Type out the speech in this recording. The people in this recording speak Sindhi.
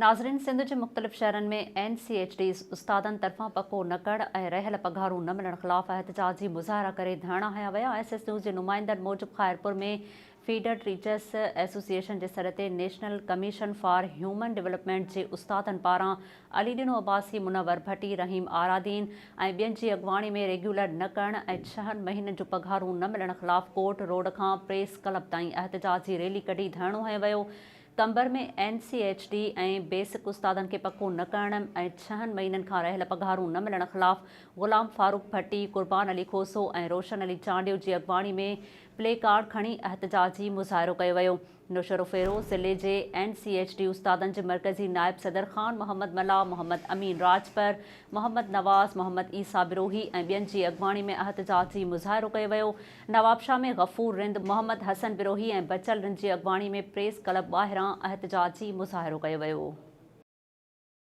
ناظرين سنڌ جي مختلف شهرن ۾ اين سي ايڇ ڊي استادن طرفان پڪو نه ڪرڻ ۽ رهيل پگهارون نه ملڻ خلاف احتجاجي مظاهرا ڪري ڌرڻا هنيا ويا. ايس ايس نيوز جي نمائندن موجب خيرپور ۾ فيڊر ٽيچرس ايسوسيئيشن جي سڏ تي national commission for human development جي استادن پاران علي ڏنو عباسي، منور ڀٽي، رحيم آرادين ۽ ٻين جي اڳواڻي ۾ ريگيولر نه ڪرڻ ۽ ڇهن مهينن جون پگهارون نه ملڻ خلاف ڪورٽ روڊ کان پريس ڪلب تائين احتجاجي ريلي ڪڍي ڌرڻو هنيو ويو. Qambar ۾ N C H D ۽ basic استادن کي پڪو نه ڪرڻ ۽ ڇهن مهينن کان رهيل پگهارون نه ملڻ خلاف غلام فاروق ڀٽي، قربان علي کوسو ۽ روشن علي چانڊيو جي اڳواڻي ۾ پلي ڪارڊ کڻي احتجاجي مظاهرو ڪيو ويو. نوشهروفيروز ضلعي جي اين سي ايڇ ڊي استادن جي مرڪزي نائب صدر خان محمد ملاح، محمد امين راڄپر، محمد نواز، محمد عيسيٰ بروهي ۽ ٻين جي اڳواڻي ۾ احتجاجي مظاهرو ڪيو ويو. نوابشاهه ۾ غفور رند، محمد حسن بروهي ۽ بچل رند جي اڳواڻي ۾ پريس ڪلب ٻاهران احتجاجي مظاهرو ڪيو ويو.